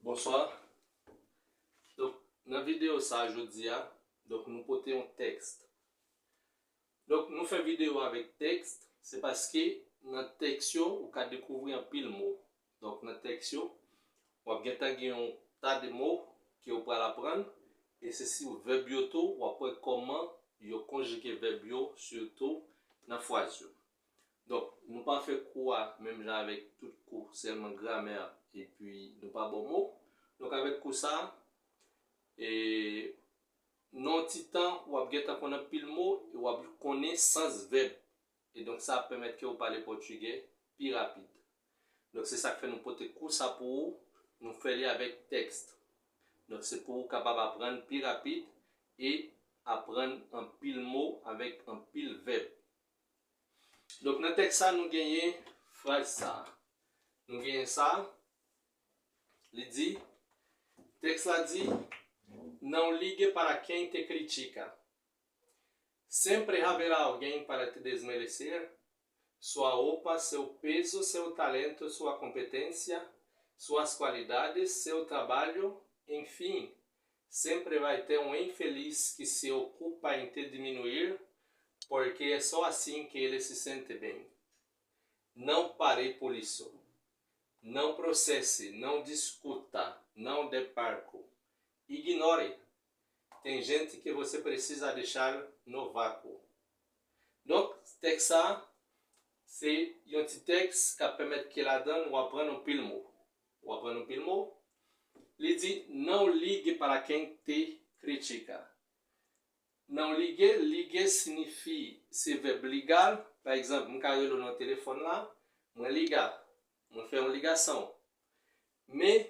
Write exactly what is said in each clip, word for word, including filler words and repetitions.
Bonswa. Donk, nan videyo sa a jodi a, donk, nou pote yon tèks. Donk, nou fè videyo avèk tèks, se paske nan tèks yo, ou ka dekouvri anpil mo. Donk, nan tèks yo, w ap gentan gen yon ta de mo ke w pral aprann, e se sou vèb yo tou, w ap wè kòman yo konjige vèb yo, sitou nan fraz yo. Donk, nou pa fè kou a menm jan avèk tout kou, sèlman gramè, epi nou pa ba w mo. Donk, avèk kou sa a, e, nan yon ti tan, w ap gentan konn anpil mo, e w ap konnen sans vèb. E donk, sa ap pèmèt ke w pale pòtigè pi rapid. Donk, se sa k fè nou pote kou sa pou ou, nou fè li avèk tèks. Donk, se pou ou kapab aprann pi rapid e aprann anpil mo avèk anpil vèb. Donk, nan tèks sa, nou genyen fraz sa. Nou genyen sa, li di, tèks la di, Não ligue para quem te critica. Sempre haverá alguém para te desmerecer. Sua roupa, seu peso, seu talento, sua competência, suas qualidades, seu trabalho, enfim, sempre vai ter um infeliz que se ocupa em te diminuir, porque é só assim que ele se sente bem. Não pare por isso. Não processe, não discuta, não dê palco. Ignore. Tem gente que você precisa deixar no vácuo. Donk, tèks sa, se yon ti tèks k ap pèmèt ke ladan n ou aprann anpil mo. Ou aprann anpil mo. Li di, Não ligue para quem te critica. Não ligue, ligue siyifi, se vèb ligar. Pa egzanp, m ka rele w nan telefòn la, mwen liga, mwen fè yon ligasyon. Men,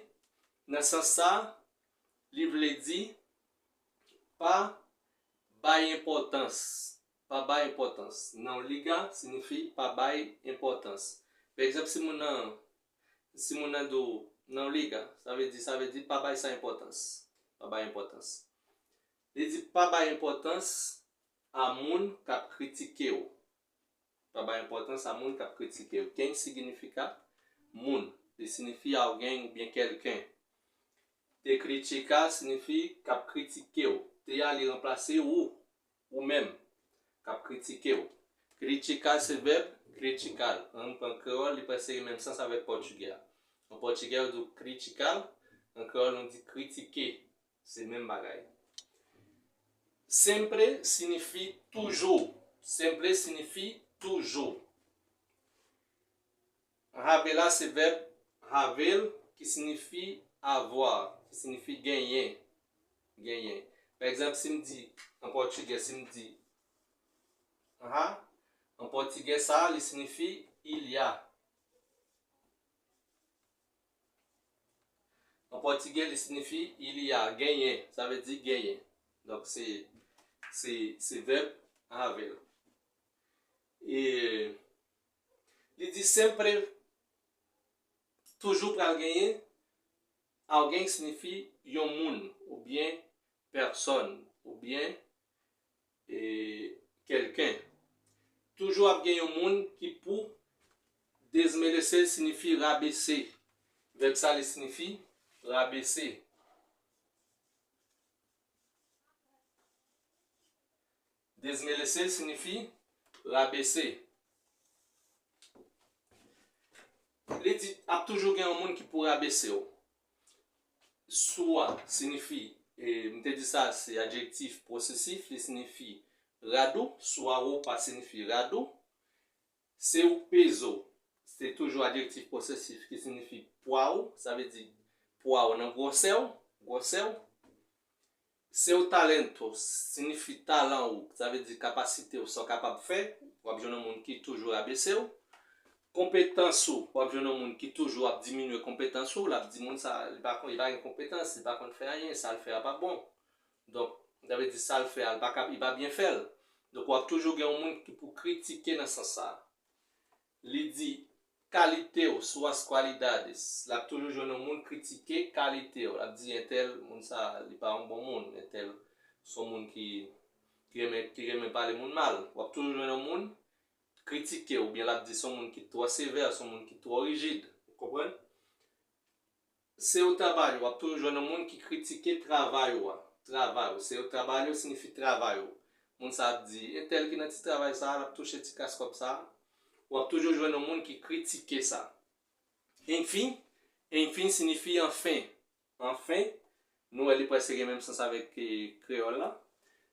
nan sans sa, li vle di, pa bay enpòtans. Pa bay enpòtans. Não liga siyifi pa bay enpòtans. Pa egzanp, si moun nan, si moun nan di w, não liga, sa vle di, sa vle di pa bay sa enpòtans. Pa bay enpòtans. Li di pa bay enpòtans a moun k ap kritike w. Pa bay enpòtans a moun k ap kritike w. Quem significa moun. Li siyifi alguém oubyen quelqu'un. Te critica siyifi k ap kritike w. Te a li ranplase ou, ou menm, k ap kritike w. Criticar se vèb criticar. An, an kreyòl, li prèske gen menm sans avèk pòtigè a. An pòtigè, yo di w criticar, an kreyòl, nou di kritike. Se menm bagay. Sempre siyifi toujou. Sempre siyifi toujou. Haver la se vèb haver ki siyifi avoir, ki siyifi genyen. Genyen. Pa egzanp, si m di, an pòtigè, si m di, aha, an pòtigè sa, li siyifi il y a. An pòtigè, li siyifi il y a, genyen. Sa vle di genyen. Donk, se, se, se vèb haver. E li di sempre, toujou pral genyen. Alguém siyifi yon moun, oubyen personne, oubyen, e, quelqu'un. Toujou ap gen yon moun ki pou desmerecer siyifi rabese. Vèb sa, li siyifi rabese. Desmerecer siyifi rabese. Li di, ap toujou gen yon moun ki pou rabese w. Sua siyifi, e, m te di sa, se adjektif posesif, li siyifi rad ou. Sua roupa siyifi rad ou. Seu peso, se toujou adjektif posesif ki siyifi pwa ou, sa vle di pwa ou nan gwosè w, gwosè w. Seu talento siyifi talan ou, sa vle di kapasite ou, sa w kapab fè. W ap jwenn yon moun ki toujou rabese w. Konpetans ou, w ap jwenn yon moun ki toujou ap diminye konpetans ou, l ap di moun sa, li pa konn, li pa gen konpetans, li pa konn fè anyen, sa l fè a pa bon. Donk, sa vle di sa l fè a, li pa ka, li pa byen fè l. Donk, w ap toujou gen yon moun ki pou kritike nan sans sa. Li di, kalite w, suas qualidades. L ap toujou jwenn yon moun kritike kalite w. L ap di, entèl, moun sa, li pa yon bon moun. Entèl, se yon moun ki, ki renmen, ki renmen pale moun mal. W ap toujou jwenn yon moun kritike w, oubyen l ap di, se yon moun ki twò sevè, se yon moun ki twò rijid. Ou konprann? seu trabalho, w ap toujou jwenn yon moun ki kritike travay ou a. Trabalho, seu trabalho siyifi travay ou. Moun sa ap di, entèl ki nan ti travay sa a, l ap touche ti kas kòb sa a. W ap toujou jwenn yon moun ki kritike sa. Enfim, enfim siyifi anfen. Anfen, nou wè li prèske gen menm sans avèk, eh, kreyòl la.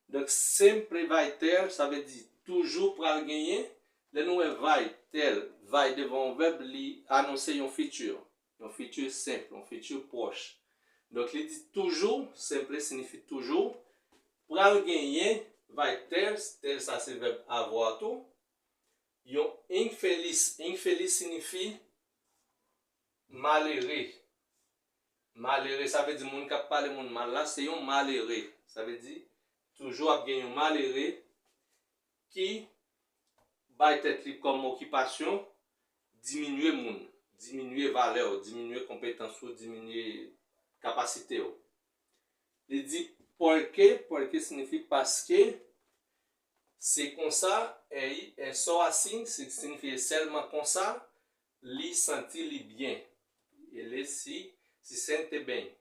Donk, sempre vai ter, sa vle di toujou pral genyen. Lè nou wè vai ter, vai devan yon vèb, li anonse yon fiti. Yon fiti senp, yon fiti pwòch. Donk, li di toujou, sempre siyifi toujou. Pral genyen, vai ter, ter sa se vèb avoir tou. Yon infeliz, infeliz siyifi malere. Malere, sa vle di moun k ap pale moun mal la, se yon malere. Sa vle di, toujou ap gen yon malere ki bay tèt li kòm okipasyon diminye moun, diminye valè w, diminye konpetans ou, diminye kapasite w. Li di porque, porque siyifi paske, se konsa, é, é só assim, se siyifi sèlman konsa, li santi li byen. Ele se, se sente bem.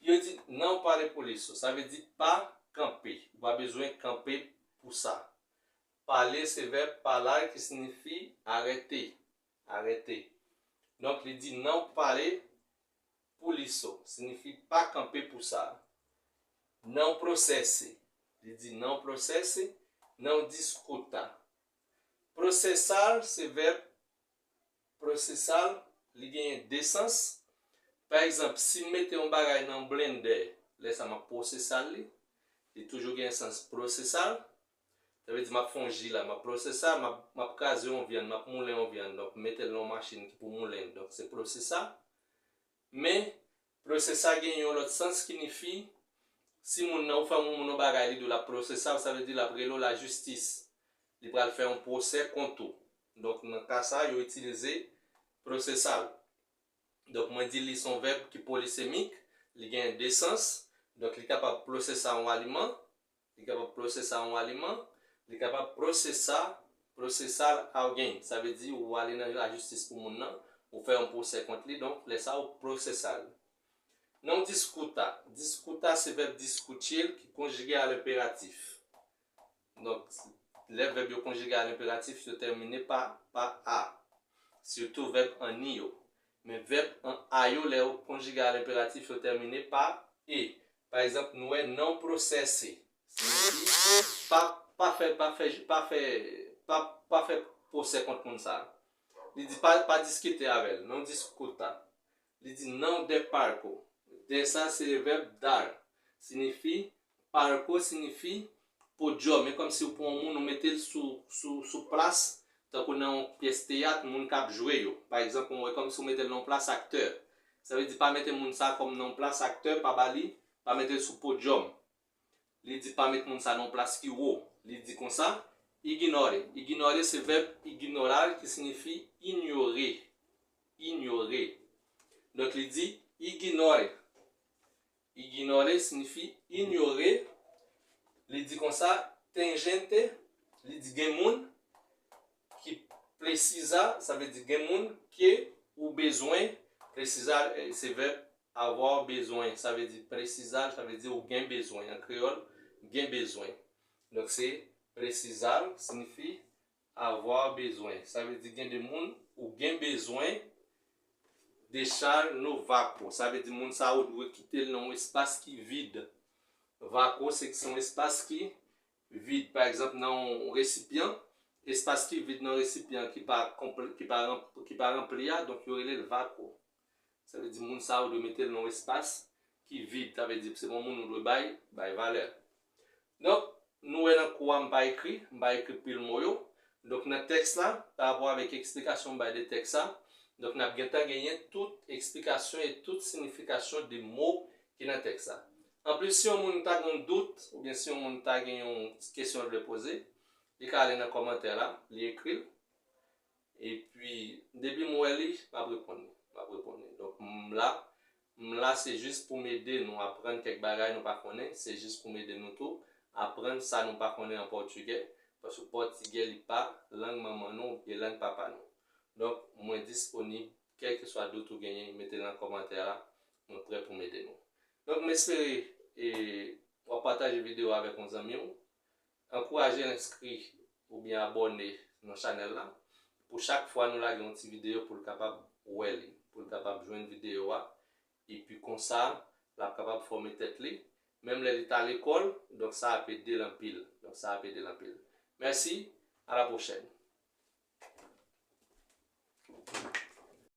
Yo di não pare por isso, sa vle di pa kanpe. Ou pa bezwen kanpe pou sa. Pare se vèb parar ki siyifi arete. Arete. Donk, li di não pare por isso, siyifi pa kanpe pou sa. Não processe. Li di não processe, não discuta. Processar se vèb processar, li genyen de sans. Pa egzanp, si m mete yon bagay nan blender, lè sa m ap processar li, li toujou gen sans processar. Sa vle di m ap fè yon ji la, m ap processar, m ap, m ap kraze yon vyann, m ap moulen yon vyann. Donk, m mete l nan yon machin ki pou moulen l. Donk, se processar. Men, processar gen yon lòt sans ki siyifi, si moun nan ou fè yon moun yon bagay, li di w l ap processar, sa vle di l ap rele w lajistis. Li pral fè yon pwosè kont ou. Donk, nan ka sa, yo itilize processar. Donk, mwen di li se yon vèb ki polisemik, li gen de sans. Donk, li kapab processar yon aliman, li kapab processar yon aliman, li kapab processar, processar alguém. Sa vle di ou ale nan lajistis pou moun nan, ou fè yon pwosè kont li, donk, lè sa ou processar li. Não discuta. Discuta se vèb discutir ki konjige a lenperatif. Donk, lè vèb yo konjige a lenperatif, yo tèmine pa, pa a. Sitou vèb anni yo. Men vèb an a yo, lè yo konjige a lenperatif, yo tèmine pa e. Pa egzanp, nou wè não processe. Siyifi pa, pa fè, pa fè, pa fè, pa, pa fè pwosè kont moun sa. Li di pa, pa diskite avè l, não discuta. Li di não dê palco. Dê sa se vèb dar. Siyifi, palco siyifi podyòm. E kòmsi ou pran yon moun, ou mete l sou, sou, sou plas, tankou nan yon pyès teyat, moun k ap jwe yo. Pa egzanp, ou wè kòmsi ou mete l nan yon plas aktè. Sa vle di pa mete moun sa kòm nan yon plas aktè, pa ba li, pa mete l sou podyòm. Li di pa met moun sa nan yon plas ki wo. Li di konsa, ignore. Ignore se vèb ignorar ki siyifi inyore. Inyore. Donk, li di ignore. Ignore siyifi inyore. Li di konsa, tem gente, li di gen moun ki presiza, sa vle di gen moun ke ou bezwen, presiza, eh, se vèb avoir besoin, sa vle di presiza, sa vle di ou gen bezwen. An kreyòl, gen bezwen. Donk, se precisar siyifi avoir besoin. Sa vle di gen de moun ou gen bezwen deixar no vácuo. Sa vle di moun sa ou dwe kite l nan yon espas ki vid. Vácuo se, se yon espas ki vid. Pa egzanp, nan yon resipyan, espas ki vid nan resipyan ki pa konple-, ki pa ranp-, ki pa ranpli a, donk yo rele l vácuo. Sa vle di moun sa ou dwe mete l nan yon espas ki vid. Sa vle di se yon moun ou dwe bay, bay valè. Donk, nou wè nan kou a m pa ekri, m pa ekri pil mo yo. Donk, nan tèks la, pa rapò avèk eksplikasyon m bay de tèks la, donk, n ap gentan genyen tout eksplikasyon e tout siyifikasyon de mo ki nan tèks la. Anplis, si yon moun ta gen yon dout, oubyen si yon moun ta gen yon kesyon l vle poze, li ka ale nan kòmantè la, li ekri l. Epi, depi m wè li, m ap reponn li. M ap reponn li. Donk, m la, m la se jis pou m ede nou aprann kèk bagay nou pa konnen, se jis pou m ede nou tou aprann sa nou pa konnen an pòtigè, paske pòtigè li pa lang manman nou oubyen lang papa nou. Donk, mwen disponib kèlkeswa dout ou genyen, mete l nan kòmantè a. Mwen prè pou m ede nou. Donk, m espere e, w ap pataje videyo a avèk yon zanmi w. Ankouraje l enskri oubyen abòne nan chanèl la. Pou chak fwa nou lage yon ti videyo, pou l kapab wè li, pou l kapab jwenn videyo a. Epi konsa, l ap kapab fòme tèt li. Menm lè li ta lekòl, donk sa ap ede l anpil. Donk sa ap ede l anpil. Mèsi, a la pwochèn.